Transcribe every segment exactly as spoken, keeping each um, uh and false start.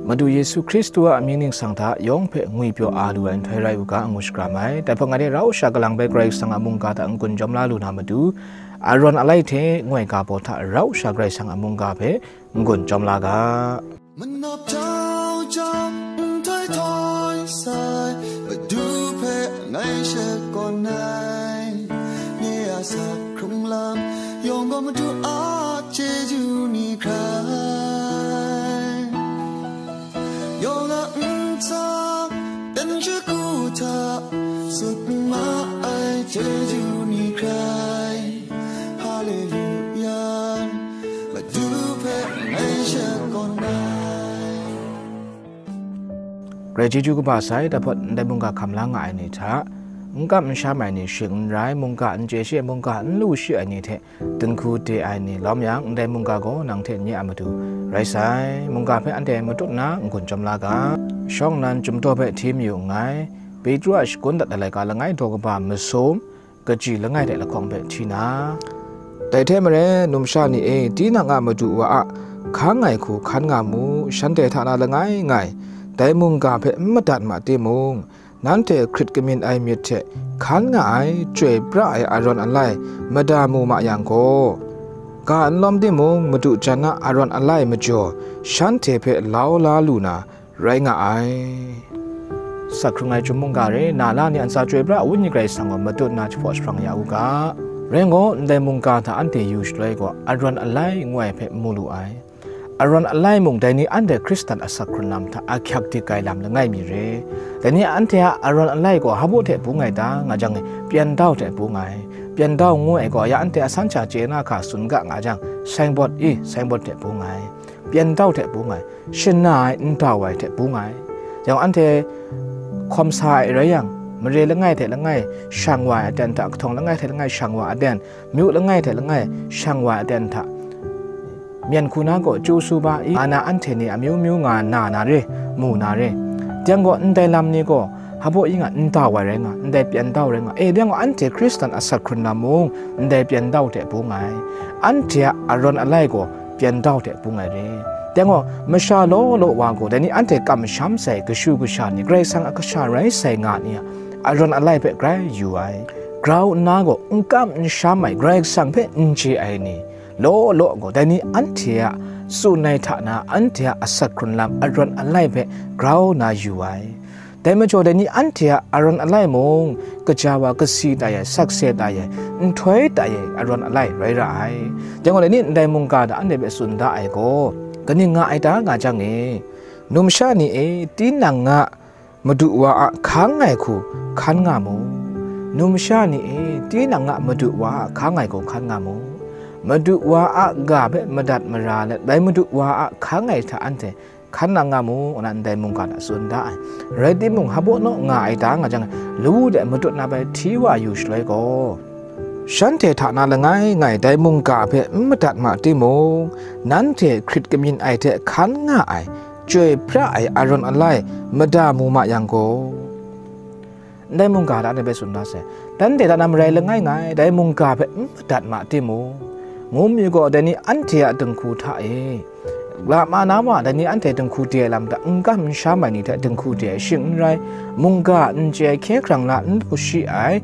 Madu Yesu Hkristu a amying ningsang hta yawng hpe ngwipyaw a lu ai nhtoi rai u ga, ngu shakram ai. Dai hpang ngai de rau sha kalang bai Karai Kasang a mungga hta n-gun jawm la lu na matu, Aron alai hte ngoi ga baw hta rau sha Karai Kasang a mungga hpe n-gun jawm la ga. Manap jau jang nhtoi htoi sai, Madu hpe ngai shakawn ai. Nye a sak hkrung lam yawng gaw Madu a chyeju ni hkrai. Yawng a ntsa dan shagu hta sut ma ai chyeju ni hkrai. Haleluya, Madu hpe ngai shakawn ai. Grai chyeju kaba sai, dai hpawt ndai mungga hkam la nga ai ni hta, n kam n sham ai ni shing n rai, mungga n chye shi, mungga n lu shi ai ni hte dinghku de ai ni lawm yang, ndai mungga gaw nang hte nye a matu rai sai. Mungga hpe anhte matut nna n-gun jawm la ga. Shawng nnan chyum daw hpe hti mayu nngai. Petru a shakun dat ai laika langai daw kaba masum, kaji langai hte lahkawng hpe hti na, dai hte maren, numsha ni e, tinang a madu wa a hkang ai hku hkan nga mu, shanhte hta na langai ngai dai mungga hpe n madat ma timung, nanhte hkrit kamyin ai myit hte hkan nga ai chyoi pra ai Aron alai mada mu ma yang gaw, ga n lawm timung, madu jan a Aron alai majaw shanhte hpe lau la lu na, rai nga ai. Sak hkrung ai chyum mungga re, na la ni a ntsa chyoi pra ai Wenyi Karai Kasang gaw matut nna jahpaw jahprang ya u ga. Rai ngu, ndai mungga hta anhte yu shaloi gaw, Aron alai ngu ai hpe mu lu ai. Aron alai mung, dai ni anhte Hkristan asak hkrun lam hta ahkyak dik ai lam langai mi re. Dai ni anhte a Aron alai gaw hpabaw hte bung ai ta nga jang, pyandau hte bung ai. Pyandau ngu ai gaw, ya anhte a san sha chye na hka tsun ga nga jang, signboard i, signboard hte bung ai. Pyandau hte bung ai, shana ai, ndau ai hte bung ai. Yang anhte hkawm sa ai rai yang, mare langai hte langai shang wa ai aten hta, kahtawng langai hte langai shang wa aten, myu langai hte langai shang wa aten hta, myen hku na gaw chyu su ba i, ana anhte ni amyu myu nga na na re, mu na re. Yang gaw ndai lam ni gaw, hpabaw i nga ndau ai rai nga, ndai pyandau rai nga. E, yang gaw anhte Hkristan asak hkrun lam mung, ndai pyandau hte bung ai. Anhte a Aron alai gaw pyandau hte bung ai re. Dai gaw, masha law law wa gaw, dai ni anhte kamsham sai kashu kasha ni, Karai Kasang a kasha rai sai nga ni a, Aron alai hpe grai yu ai. Grau nna gaw, n kam n sham ai, Karai Kasang hpe n chye ai ni, law law gaw, dai ni anhte a tsun ai hta na, anhte a asak hkrun lam Aron alai hpe grau na yu ai. Dai majaw, dai ni anhte a Aron alai mung, kaja wa kasi tai ai, sakse tai ai, nhtoi tai ai Aron alai rai ra ai. Dai gaw, dai ni ndai mungga hta anhte hpe tsun da ai gaw, kaning nga ai ta nga jang e, numsha ni e, tinang a madu wa a hkang ai hku hkan nga mu. Numsha ni e, tinang a madu wa a hkang ai hku hkan nga mu. Madu wa a ga hpe madat mara let, bai madu wa a hkang ai hta anhte hkan nang nga mu, ngu na ndai mungga hta tsun da ai. Rai timung, hpabaw naw nga ai ta nga jang, lawu de matut na bai hti wa yu shaloi gaw, shanhte hta na langai ngai dai mungga hpe n madat ma timung, nanhte hkrit kamyin ai hte hkan nga ai, chyoi pra ai Aron alai mada mu ma yang gaw, ndai mungga hta anhte hpe tsun da sai. Nanhte hta na marai langai ngai, dai mungga hpe n madat ma timung, ngu mi gaw, dai ni anhte a dinghku hta e, lama na wa, dai ni anhte dinghku de ai lam hta, n kam n sham ai ni hte dinghku de ai shing n rai, mungga n chye ai hkye hkrang la n lu shi ai,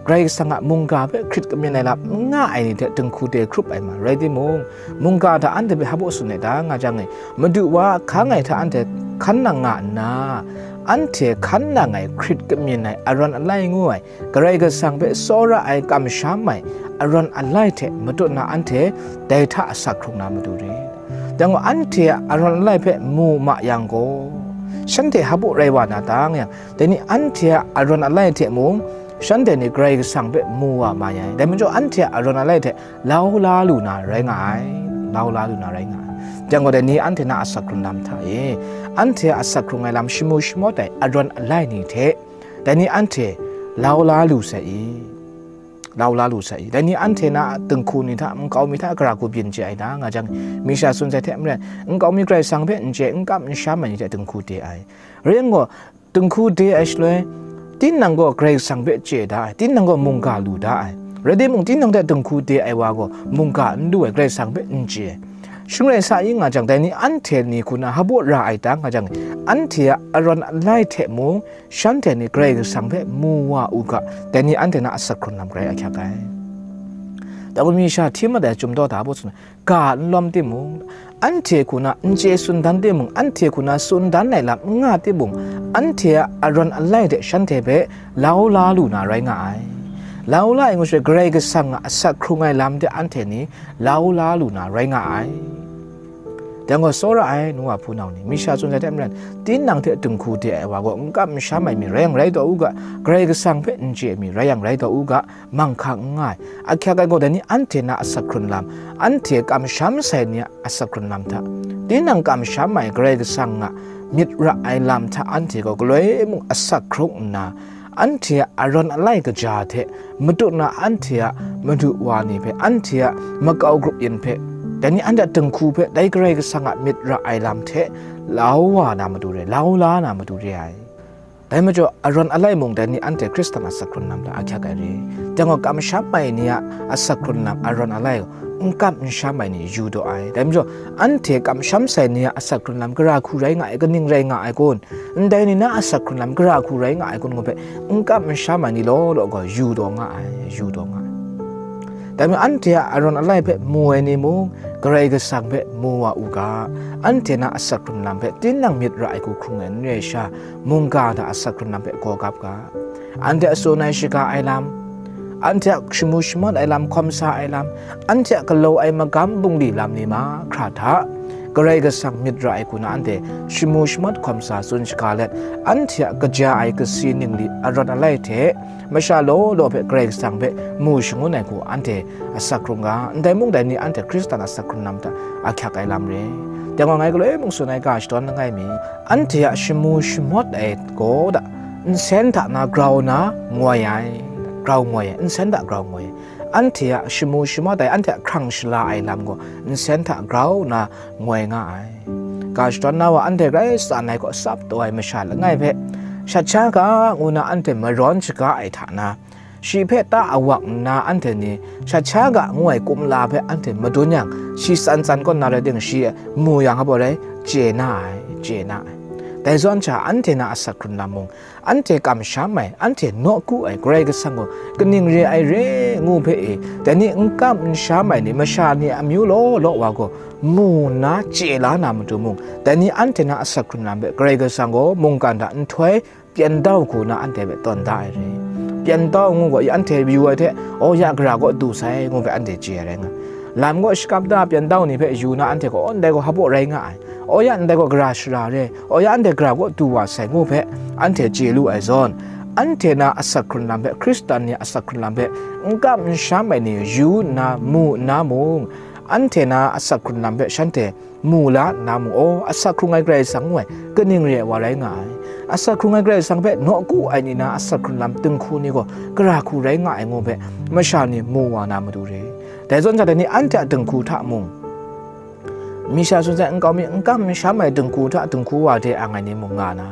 Karai Kasang a mungga hpe hkrit kamyin ai lam n nga ai ni hte dinghku de hkrup ai ma rai timung, mungga hta anhte hpe hpabaw tsun ai ta nga jang e, madu wa a hkang ai hta anhte hkan nang nga nna, anhte hkan nang ai hkrit kamyin ai Aron alai ngu ai, Karai Kasang hpe tsawra ai kamsham ai Aron alai hte matut na anhte dai hta asak hkrung na matu re. Dang gaw, anhte a Aron alai hpe mu ma yang gaw, shanhte hpabaw rai wa na ta nga yang, dai ni anhte a Aron alai hte mung, shanhte ni Karai Kasang hpe mu wa ma ai. Dai majaw, anhte a Aron alai hte lau la lu na rai nga ai, lau la lu na rai nga ai. Yang gaw, dai ni anhte na asak hkrun lam hta e, anhte a asak hkrung ai lam shamu shamawt ai Aron alai ni hte, dai ni anhte lau la lu sai i, lau la lu sai i. Dai ni anhte na dinghku ni hta, nkau mi hta gara ku byin chye ai ta nga jang, mi sha tsun sai hte maren, nkau mi Karai Kasang hpe n chye, n kam n sham ai ni hte dinghku de ai. Rai yang gaw, dinghku de ai shaloi, tinang gaw Karai Kasang hpe chye da ai, tinang gaw mungga lu da ai. Rai timung, tinang hte dinghku de ai wa gaw mungga n lu ai, Karai Kasang hpe n chye ai. Shing rai sa yu nga jang, dai ni anhte ni hku na hpaw ra ai ta nga jang, anhte a arawn alai hte mung, shanhte ni Karai Kasang hpe mu wa u ga, dai ni anhte na asak hkrun lam grai ahkyak ai. Dai gaw, mi sha hti mat ai chyum daw da hpaw tsun ai, ga n lawm timung, anhte hku na n chye tsun dan timung, anhte hku na tsun dan ai lam n nga timung, anhte a arawn alai hte shanhte hpe lau la lu na rai nga ai. Lau la ai ngu shi, Karai Kasang a asak hkrung ai lam de anhte ni lau la lu na rai nga ai. Dai gaw, tsawra ai nu wa hpunau ni, mi sha tsun ai hte maren, tinang hte dinghku de ai wa gaw n kam n sham ai mi rai yang rai taw u ga, Karai Kasang hpe n chye ai mi rai yang rai taw u ga, manghkang n nga ai. Ahkyak ai gaw, dai ni anhte na asak hkrun lam, anhte kamsham sai ni a asak hkrun lam hta, tinang kamsham ai Karai Kasang a myit ra ai lam hta anhte gaw galoi mung asak hkrung nna, anhte a arawn alai kaja hte matut na anhte a madu wa ni hpe, anhte a makau grup yin hpe, dai ni anhte a dinghku hpe dai Karai Kasang a myit ra ai lam hte lau wa na matu re, lau la na matu re ai. Dai majaw, arawn alai mung dai ni anhte Hkristan a asak hkrun lam hta ahkyak ai re. Dai gaw, kamsham ai ni a asak hkrun lam arawn alai gaw, n kam n sham ai ni yu daw ai. Dai majaw, anhte kamsham sai ni a asak hkrun lam gara hku rai nga ai, kaning rai nga ai kun? Ndai ni na asak hkrun lam gara hku rai nga ai kun ngu hpe, n kam n sham ai ni law law gaw yu daw nga ai, yu daw nga ai. Dai majaw, anhte a arawn alai hpe mu ai ni mung, Karai Kasang hpe mu wa u ga, anhte na asak hkrun lam hpe tinang myit ra ai hku hkrung ai n re ai sha, mungga hta asak hkrun lam hpe gaw gap ga. Anhte a tsun ai shaga ai lam, anhte a shamu shamawt ai lam, hkawm sa ai lam, anhte a galaw ai magam bungli lam ni mahkra hta, Karai Kasang myit ra ai hku na anhte shamu shamawt hkawm sa tsun shaga let, anhte a kaja ai kasi ningli arawn alai hte masha law law hpe Karai Kasang hpe mu shangun ai hku anhte asak hkrung ga, ndai mung dai ni anhte Hkristan a asak hkrun lam hta ahkyak ai lam re. Dai gaw, ngai galoi mung tsun ai ga shadawn langai mi, anhte a shamu shamawt ai gaw da, nsen hta na grau na ngoi ai, grau ngoi ai, nsen hta grau ngoi ai. Anhte a shamu shamawt ai, anhte a hkrang shala ai lam gaw nsen hta grau na ngoi nga ai. Ga shadawn na wa anhte grai tsan ai gaw tsap taw ai masha langai hpe, shat sha ga ngu na anhte marawn shaga ai hta na, shi hpe ta awak nna anhte ni shat sha ga ngu ai kumla hpe anhte madun yang, shi tsan tsan kaw na rai ting, shi mu yang hpaw rai, chye na ai, chye na ai. Dai zawn sha, anhte na asak hkrun lam mung, anhte kamsham ai, anhte nawku ai Karai Kasang gaw kaning re ai re ngu hpe e, dai ni n kam n sham ai ni, masha ni a amyu law law wa gaw mu nna chye la na matu mung, dai ni anhte na asak hkrun lam hpe Karai Kasang gaw mungkan hta nhtoi pyan dau hku na anhte hpe tawn da ai re. Pyan dau ngu gaw, anhte yu ai hte, aw ya, gara kaw du sai, ngu hpe anhte chye ai rai nga. Lam gaw shakap da pyan dau ni hpe yu na anhte gaw, aw, ndai gaw hpaw rai nga ai, aw ya, ndai gaw gara shara re, aw ya, anhte gara kaw du wa sai, ngu hpe anhte chye lu ai zawn, anhte na asak hkrun lam hpe, Hkristan ni a asak hkrun lam hpe n kam n sham ai ni yu nna, mu nna mung, anhte na asak hkrun lam hpe shanhte mu la nna mung, aw, asak hkrung ai Karai Kasang ngu ai, kaning re ai wa rai nga ai? Asak hkrung ai Karai Kasang hpe nawku ai ni na asak hkrun lam dinghku ni gaw gara hku rai nga ai ngu hpe, masha ni mu wa na matu re. Dai zawn sha, dai ni anhte a dinghku hta mung, mi sha tsun sai nkau mi, n kam n sham ai dinghku hta dinghku wa de ang ai ni mung nga na,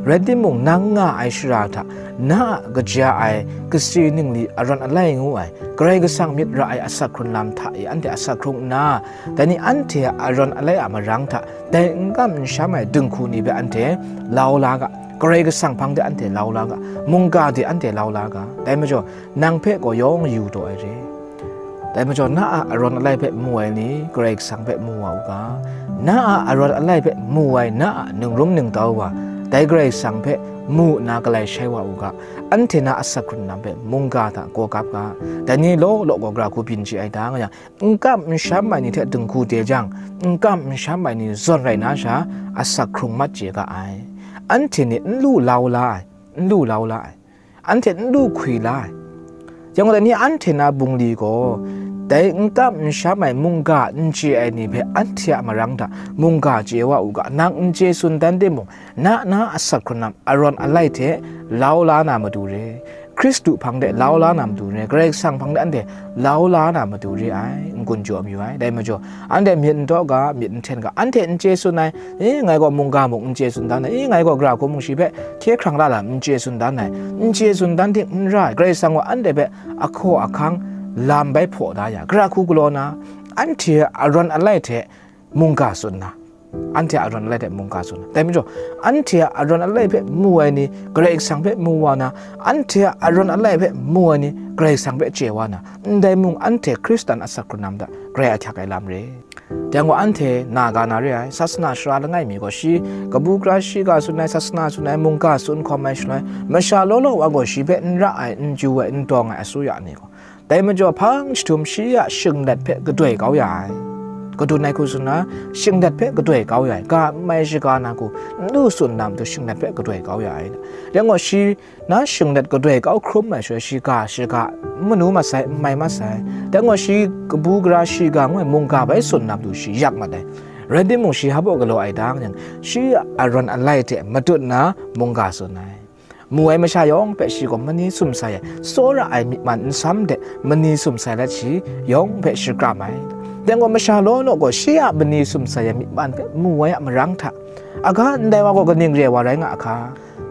rai timung, nang nga ai shara hta na a kaja ai kasi ningli arawn alai ngu ai, Karai Kasang myit ra ai asak hkrun lam hta e anhte asak hkrung nna, dai ni anhte a arawn alai a marang hta dai n kam n sham ai dinghku ni hpe anhte lau la ga, Karai Kasang hpang de anhte lau la ga, mungga de anhte lau la ga. Dai majaw, nang hpe gaw yawng yu taw ai re. Dai majaw, na a arawn alai hpe mu ai ni, Karai Kasang hpe mu wa u ga. Na a arawn alai hpe mu ai na a ningrum ningtau wa, dai Karai Kasang hpe mu nna galai shai wa u ga. Anhte na asak hkrun lam hpe mungga hta gaw gap ga. Dai ni law law gaw gara hku byin chye ai ta nga yang, n kam n sham ai ni hte dinghku de jang, n kam n sham ai ni zawn rai na sha, asak hkrung mat chye ga ai. Anhte ni n lu lau la ai, n lu lau la ai, anhte n lu hkwi la ai. Yang gaw, dai ni anhte na bungli gaw, dai n kam n sham ai mungga n chye ai ni hpe anhte a marang hta mungga chye wa u ga, nang n chye tsun dan timung, na na asak hkrun lam arawn alai hte lau la na matu re, Hkristu hpang de lau la na matu re, Karai Kasang hpang de anhte lau la na matu re ai, n-gun jaw mayu ai. Dai majaw, anhte myit n taw ga, myit n hten ga, anhte n chye tsun ai, e, ngai gaw mungga mung n chye tsun dan ai, e, ngai gaw gara hku mung shi hpe hkye hkrang la lam n chye tsun dan ai, n chye tsun dan ting n ra ai, Karai Kasang gaw anhte hpe ahkaw ahkang lam bai hpaw da ya, gara hku galaw na, anhte arawn alai hte mungga tsun na, anhte a arawn alai hte mungga tsun na. Dai majaw, anhte a arawn alai hpe mu ai ni Karai Kasang hpe mu wa na, anhte a arawn alai hpe mu ai ni Karai Kasang hpe chye wa na, ndai mung anhte Hkristan asak hkrun lam hta grai ahkyak ai lam re. Dai gaw anhte na ga na re ai, sasana sara langai mi gaw shi kabu gara shiga tsun ai, sasana tsun ai, mungga tsun hkawm ai shaloi, masha law law wa gaw shi hpe n ra ai, n ju ai, n dawng ai asuya ni gaw, dai majaw hpang jahtum shi a shinglet hpe gadoi kau ya ai. Kadun ai hku tsun na, shinglet hpe gadoi kau ya ai, ga n mai shaga na hku, n lu tsun na matu shinglet hpe gadoi kau ya ai. Dai gaw shi na shinglet gadoi kau hkrum ai shaloi, shi ga shaga n manu masai, n mai masai. Dai gaw shi kabu gara shiga ngu ai mungga bai tsun na matu shi yak mat ai. Rai timung, shi hpa baw galaw ai dang yang, shi a arawn alai hte matut na mungga tsun ai. Mu ai masha yawng hpe shi gaw mani sum sai ai, tsawra ai myi man nsam de mani sum sai let shi yawng hpe shakram ai. Dai gaw masha law law gaw shi a mani sum sai ai myi man hpe mu ai a marang hta, aga ndai wa gaw kaning re ai wa rai nga a hka?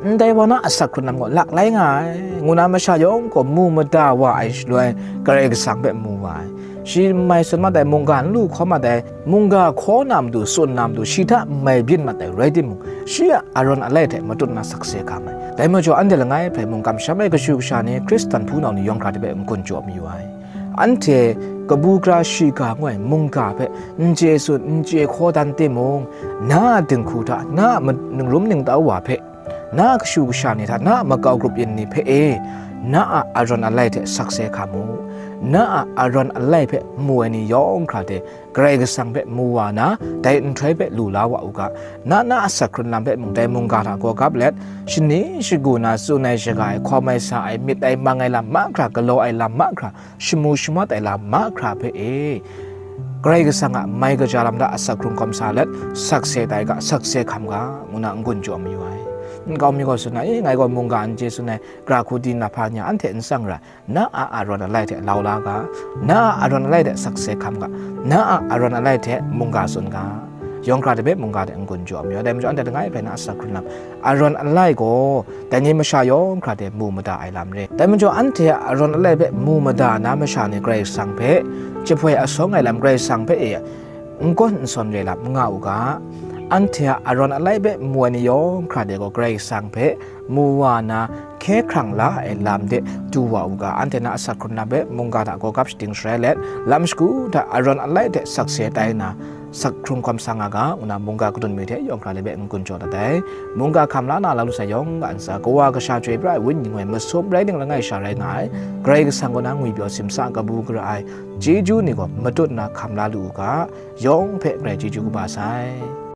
Ndai wa na asak hkrun lam gaw laklai nga ai, ngu na masha yawng gaw mu mada wa ai shaloi, Karai Kasang hpe mu wa ai. Shi n mai tsun mat ai, mungga n lu hkawm mat ai, mungga hkaw na matu, tsun na matu, shi hta n mai byin mat ai rai timung, shi a arawn alai hte matut na sakse hkam ai. Dai majaw, anhte langai hpe mung kamsham ai kashu kasha ni, Hkristan hpunau ni yawng hkra de hpe n-gun jaw mayu ai. Anhte kabu gara shiga ngu ai mungga hpe n chye tsun, n chye hkaw dan timung, na a dinghku hta, na a ma-, ningrum ningtau wa hpe, na a kashu kasha ni hta, na a makau grup yin ni hpe e, na a arawn alai hte sakse hkam u. Na a arawn alai hpe mu ai ni yawng hkra de, Karai Kasang hpe mu wa na, dai nhtoi hpe lu la wa u ga. Na na a asak hkrun lam hpe mung dai mungga hta gaw gap let, shani shagu na tsun ai, shaga ai, hkawm ai, sa ai, myit ai, mang ai lam mahkra, galaw ai lam mahkra, shamu shamat ai lam mahkra hpe e, Karai Kasang a mai kaja lam hta asak hkrung hkawm sa let, sakse tai ga, sakse hkam ga, ngu na n-gun jaw mayu ai. Nkau mi gaw tsun ai, "E, ngai gaw mungga n chye tsun ai, gara hku di na hpa ni a anhte n tsang ra, na a arawn alai hte lau la ga, na a arawn alai hte sakse hkam ga, na a arawn alai hte mungga tsun ga." Yawng hkra de hpe mungga hte n-gun jaw mayu ai. Dai majaw, anhte langai hpe na asak hkrun lam, arawn alai gaw, dai ni masha yawng hkra de mu mada ai lam re. Dai majaw, anhte a arawn alai hpe mu mada na masha ni Karai Kasang hpe jahpoi asawng ai lam, Karai Kasang hpe e, n gawn n sawn re lam n nga u ga. Anhte a arawn alai hpe mu ai ni yawng hkra de gaw Karai Kasang hpe mu wa na, hkye hkrang la ai lam de du wa u ga. Anhte na asak hkrun lam hpe mungga hta gaw gap shading sharai let, lam shagu hta arawn alai hte sakse tai na, sak hkrung hkawm sa nga ga, ngu na mungga kadun mi hte yawng hkra de hpe n-gun jaw dat ai. Mungga hkam la na la lu sai yawng a ntsa, Kawa Kasha Chyoi Pra ai Wenyi ngu ai masum rai ning langai sha rai nga ai, Karai Kasang kaw na ngwipyaw simsa kabu gara ai chyeju ni gaw matut na hkam la lu u ga, yawng hpe grai chyeju kaba sai.